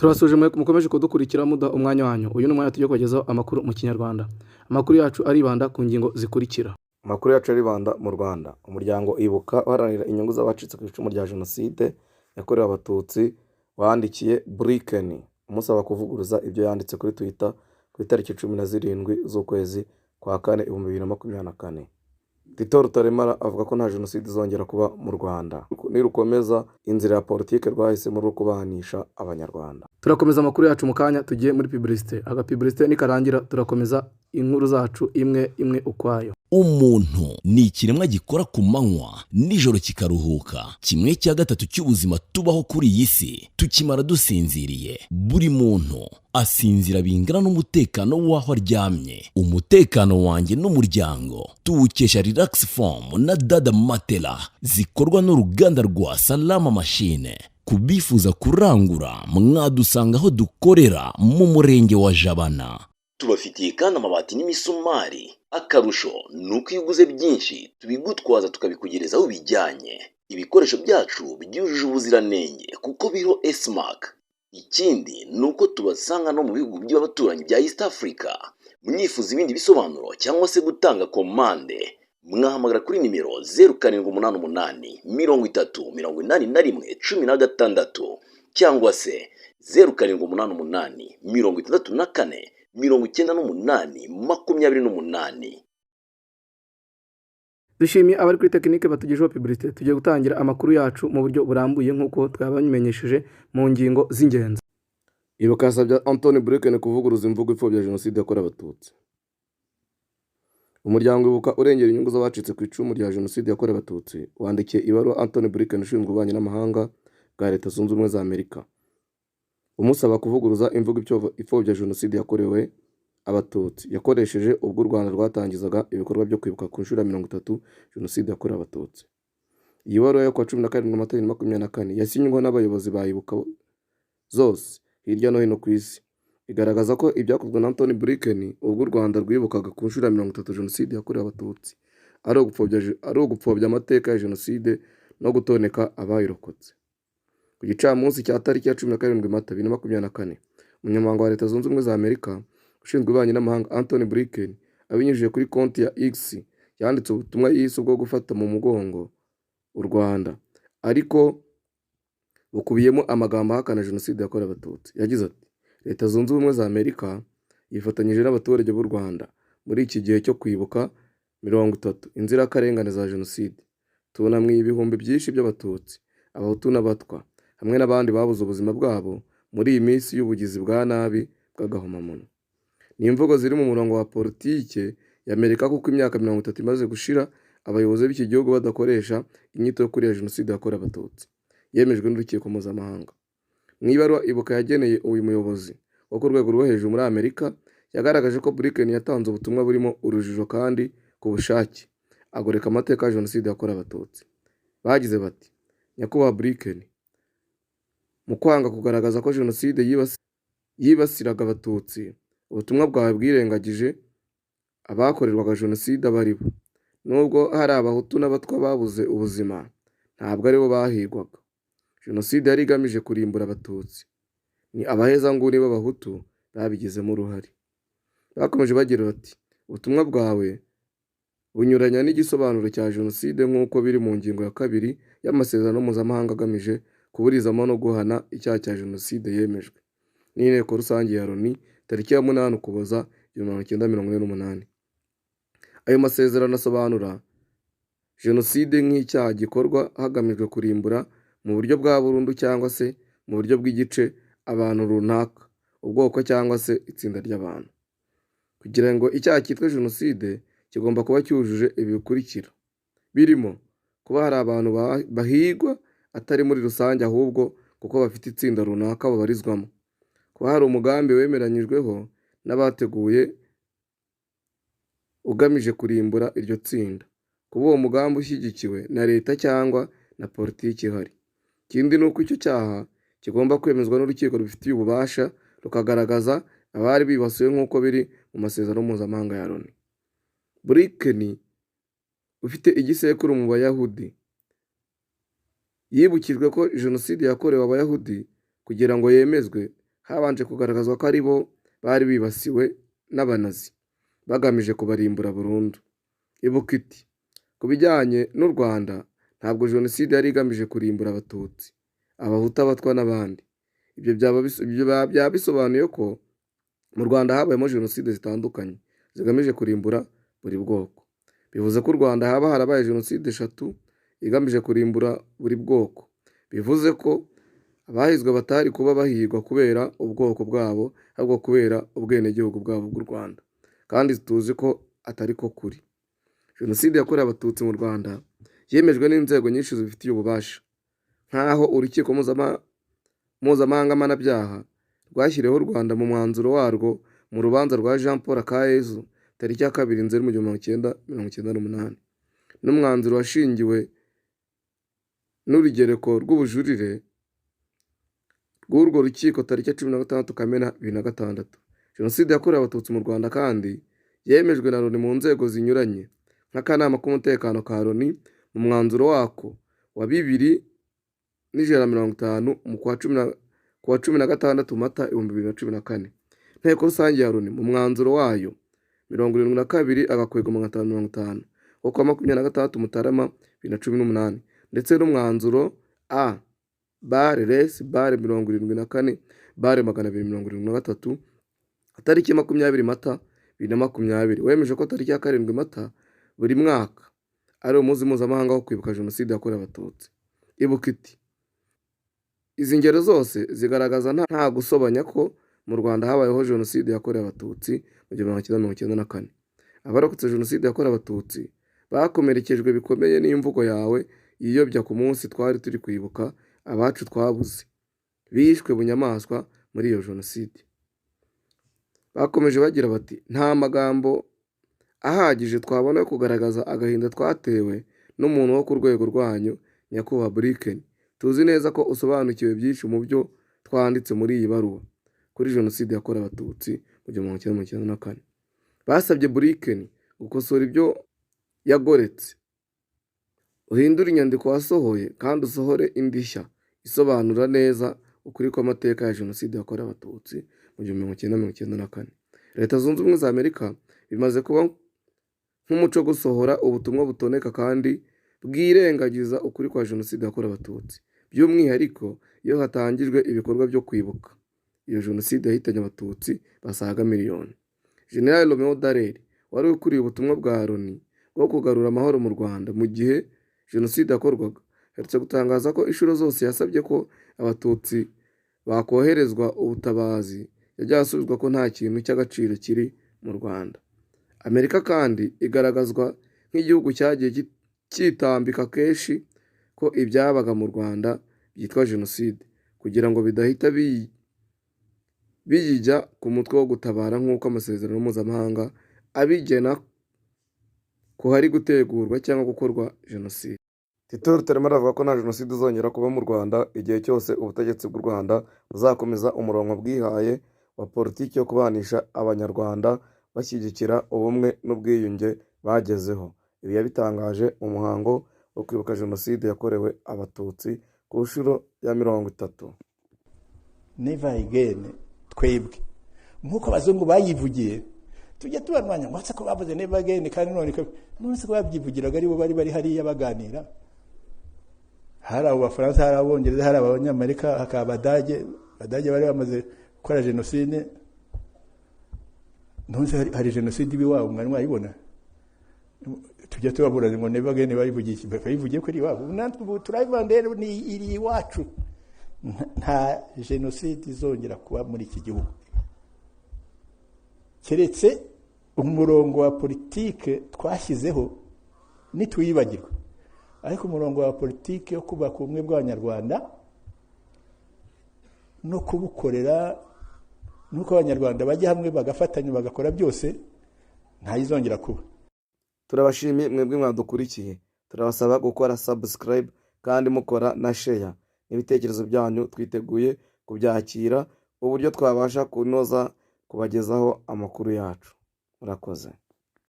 Turabasuje mwe mukomeje kudukurikira muduha umwanya wanyu. Uyu ni umwanya tugiye kubagezaho amakuru mu Kinyarwanda. Amakuru yacu aribanda ku ngingo zikurikira. Amakuru yacu aribanda mu Rwanda. Umuryango Ibuka uharanira inyungu z'abacitse ku icumu rya Jenoside yakorewe Abatutsi wandikiye Blinken umusaba kuvuguruza ibyo yanditse kuri Twitter ku itariki 17 z'ukwezi kwa kane 2024. Tito Rutaremara avuga ko nta jenoside izongera kuba mu Rwanda nirukomeza inzira ya politiki rwahisemo rwo kubanisha Abanyarwanda. Turakomeza amakuru yacu mu kanya tugiye muri publicité. Aga publicité nikarangira turakomeza inkuru zacu imwe imwe ukwayo. Umuntu ni ikiremwa gikora ku manywa, nijoro kikaruhuka. Kimwe cya gatatu cy'ubuzima tubaho kuri iyi si tukimara dusinziriye. Buri muntu asinzira bingana n'umutekano w'aho aryamye. Umutekano wanjye n'umuryango tuwukesha Relax Foam na Dada Matela zikorwa n'uruganda rwa Salama Machine. Ku bifuza kurangura, mwadusanga aho dukorera mu murenge wa Jabana. Tubafitiye kandi amabati n'imisumari. Akarusho ni uko iyo uguze byinshi tubigutwaza, tukabikugereza aho ubijyanye. Ibikoresho byacu byujuje ubuziranenge kuko biriho S-Mark. Ikindi ni uko tubasanga no mu bihugu by'abaturanyi bya East Africa. Mwifuza ibindi bisobanuro cyangwa se gutanga komande, mwahamagara kuri nimero 0788 30 81 16 cyangwa se 0788 64 98 28. Dushimiye abari kuri tekinike batugejeho publicité. Tugiye gutangira amakuru yacu mu buryo burambuye nk'uko twabimenyesheje mu ngingo z'ingenzi. Ibuka yasabye Antony Blinken kuvuguruza imvugo ipfobya Jenoside yakorewe Abatutsi. Umuryango Ibuka urengera inyungu z'abacitse ku icumu rya Jenoside yakorewe Abatutsi wandikiye ibaruwa Antony Blinken ushinzwe ububanyi n'amahanga bwa Leta Zunze Ubumwe za Amerika, umusaba kuvuguruza imvugo ipfobya Jenoside yakorewe Abatutsi yakoresheje ubwo u Rwanda rwatangizaga ibikorwa byo kwibuka ku nshuro ya 30 Jenoside yakorewe Abatutsi. Iyi baruwa yo kuwa 17 Mata 2024 yasinyweho n'abayobozi ba Ibuka zose hirya no hino ku isi, igaragaza ko ibyakozwe na Antony Blinken ubwo u Rwanda rwibukaga ku nshuro ya 30 Jenoside yakorewe Abatutsi ari ugupfobya amateka ya Jenoside no gutoneka abayirokotse. Ku gicamunsi cya tariki ya 17 Mata 2024, Umunyamabanga wa Leta Zunze Ubumwe za Amerika ushinzwe ububanyi n'amahanga Antony Blinken, abinyujije kuri konti ya X, yanditse ubutumwa yise ubwo gufata mu mugongo u Rwanda, ariko bukubiyemo amagambo ahakana Jenoside yakorewe Abatutsi. Yagize ati: "Leta Zunze Ubumwe za Amerika yifatanyije n'abaturage b'u Rwanda muri iki gihe cyo kwibuka 30 inzirakarengane za Jenoside. Tunamiye ibihumbi byinshi by'Abatutsi, Abahutu n'Abatwa hamwe n'abandi babuze ubuzima bwabo muri iyi minsi y'ubugizi bwa nabi bw'agahomamunwa." Ni imvugo ziri mu murongo wa politike ya Amerika, kuko imyaka 30 imaze gushira abayobozi b'iki gihugu badakoresha inyito yo kuri ya Jenoside yakorewe Abatutsi yemejwe n'urukiko mpuzamahanga. Mu ibaruwa Ibuka yageneye uyu muyobozi wo ku rwego rwo hejuru muri Amerika, yagaragaje ko Blinken yatanze ubutumwa burimo urujijo kandi ku bushake agoreka amateka ya Jenoside yakorewe Abatutsi. Bagize bati: "Nyakubahwa Blinken, mu kwanga kugaragaza ko Jenoside yibasiraga Abatutsi, ubutumwa bwawe bwirengagije abakorerwaga Jenoside abo ari bo. Nubwo hari Abahutu n'Abatwa babuze ubuzima, ntabwo aribo bahigwaga. Jenoside yari igamije kurimbura Abatutsi. Ni abahezanguni b'Abahutu babigizemo uruhare." Bakomeje bagira bati: "Ubutumwa bwawe bunyuranya n'igisobanuro cya Jenoside nk'uko biri mu ngingo ya kabiri y'amasezerano mpuzamahanga agamije kuburizamo no guhana icyaha cya Jenoside yemejwe n'Inteko Rusange ya Loni tariki ya 8 Ukuboza 1948. Ayo masezerano asobanura Jenoside nk'icyaha gikorwa hagamijwe kurimbura mu buryo bwa burundu cyangwa se mu buryo bw'igice abantu runaka, ubwoko cyangwa se itsinda ry'abantu. Kugira ngo icyaha cyitwe Jenoside, kigomba kuba cyujuje ibi bikurikira, birimo kuba hari abantu bahigwa atari muri rusange ahubwo kuko bafite itsinda runaka babarizwamo, kuba hari umugambi wemeranyijweho n'abateguye ugamije kurimbura iryo tsinda, kuba uwo mugambi ushyigikiwe na leta cyangwa na politiki ihari. Ikindi ni uko icyo cyaha kigomba kwemezwa n'urukiko rubifitiye ububasha, rukagaragaza abari bibasiwe nk'uko biri mu masezerano mpuzamahanga ya Loni." Blinken ufite igisekuru mu Bayahudi yibukijwe ko Jenoside yakorewe Abayahudi kugira ngo yemezwe Habanje kugaragazwa ko ari bo bari bibasiwe n'Abanazi bagamije kubarimbura burundu. Ibuka iti: "Ku bijyanye n'u Rwanda, ntabwo jenoside yari igamije kurimbura Abatutsi, Abahutu, Abatwa n'abandi. Ibyo byaba bisobanuye ko mu Rwanda habayemo jenoside zitandukanye zigamije kurimbura buri bwoko. Bivuze ko u Rwanda haba harabaye jenoside eshatu igamije kurimbura buri bwoko. Bivuze ko abahizwe batari kuba bahigwa kubera ubwoko bwabo, ahubwo kubera ubwenegihugu bwabo bw'u Rwanda. Kandi tuzi ko atari ko kuri." Jenoside yakorewe Abatutsi mu Rwanda yemejwe n'inzego nyinshi zibifitiye ububasha, nk'aho Urukiko Mpuzamahanga Mpanabyaha rwashyiriweho u Rwanda mu mwanzuro warwo mu rubanza rwa Jean Paul Akayesu tariki ya 2 Nzeri mu 1998, n'umwanzuro washingiwe n'urugereko rw'ubujurire rw'urwo rukiko tariki ya 16 Kamena 2006. Jenoside yakorewe Abatutsi mu Rwanda kandi yemejwe na Loni mu nzego zinyuranye, nk'Akanama k'Umutekano ka Loni mu mwanzuro wako wa 2150 mu kwa cumi na kuwa 16 Mata 2014, Inteko Rusange ya Loni mu mwanzuro wayo 72/550 wo kuwa 26 Mutarama 2018, ndetse n'umwanzuro A/RES/74/273 tariki 20 Mata 2020 wemeje ko tariki ya 7 Mata buri mwaka ari umunsi mpuzamahanga wo kwibuka jenoside yakorewe Abatutsi. Ibuka iti: "Izi ngero zose zigaragaza nta gusobanya ko mu Rwanda habayeho jenoside yakorewe Abatutsi mu 1994. Abarokotse jenoside yakorewe Abatutsi bakomerekejwe bikomeye n'imvugo yawe yiyobya ku munsi twari turi kwibuka abacu twabuze bishwe bunyamaswa muri iyo jenoside." Bakomeje bagira bati: "Nta magambo ahagije twabona yo kugaragaza agahinda twatewe n'umuntu wo ku rwego rwanyu, Nyakubahwa Blinken. Tuzi neza ko usobanukiwe byinshi mu byo twanditse muri iyi baruwa kuri jenoside yakorewe Abatutsi mu 1994." Basabye Blinken gukosora ibyo yagoretse: "Uhindure inyandiko wasohoye kandi usohore indi nshya isobanura neza ukuri kw'amateka ya jenoside yakorewe Abatutsi mu 1994." Leta Zunze Ubumwe za Amerika bimaze kuba nk'umuco gusohora ubutumwa butoneka kandi bwirengagiza ukuri kwa jenoside yakorewe Abatutsi, by'umwihariko iyo hatangijwe ibikorwa byo kwibuka iyo jenoside yahitanye Abatutsi basaga miliyoni. General Romeo Dallaire, wari ukuriye ubutumwa bwa Loni bwo kugarura amahoro mu Rwanda mu gihe jenoside yakorwaga, aherutse gutangaza ko inshuro zose yasabye ko Abatutsi bakoherezwa ubutabazi yajyaga asubizwa ko nta kintu cy'agaciro kiri mu Rwanda. Amerika kandi igaragazwa nk'igihugu cyagiye cyitambika kenshi ko ibyabaga mu Rwanda byitwa jenoside kugira ngo bidahita biyijya ku mutwe wo gutabara nk'uko amasezerano mpuzamahanga abigena ko hari gutegurwa cyangwa gukorwa jenoside. Tito Rutaremara avuga ko nta jenoside izongera kuba mu Rwanda igihe cyose ubutegetsi bw'u Rwanda buzakomeza umurongo bwihaye wa politiki yo kubanisha Abanyarwanda bashyigikira ubumwe n'ubwiyunge bagezeho. Ibi yabitangaje mu muhango wo kwibuka jenoside yakorewe Abatutsi ku nshuro ya 30. Never again. Twebwe nk'uko abazungu bayivugiye, tujya tubarwanya ngo ko bavuze never again, kandi none se ko babyivugiraga aribo bari bari hariya baganira? Hari abo Bafaransa, hari Abongereza, hari Abanyamerika, hakaba Abadage. Abadage bari bamaze gukora jenoside. None se hari jenoside iba iwabo? Mwari mwayibona? Tujya tubaburana ngo never again, bayivugiye iki? Bayivugiye ko iri iwabo. Natwe ubu turayivanga rero, ni iri iwacu. Nta jenoside izongera kuba muri iki gihugu keretse umurongo wa politike twashyizeho nituwibagirwa. Ariko umurongo wa politike wo kubaka ubumwe bw'Abanyarwanda no kubukorera, nuko Abanyarwanda bajya hamwe bagafatanya bagakora byose, ntayizongera kuba. Turabashimiye mwebwe mwadukurikiye. Turabasaba gukora subscribe kandi mukora na share, n'ibitekerezo byanyu twiteguye kubyakira, uburyo twabasha kunoza kubagezaho amakuru yacu. Murakoze.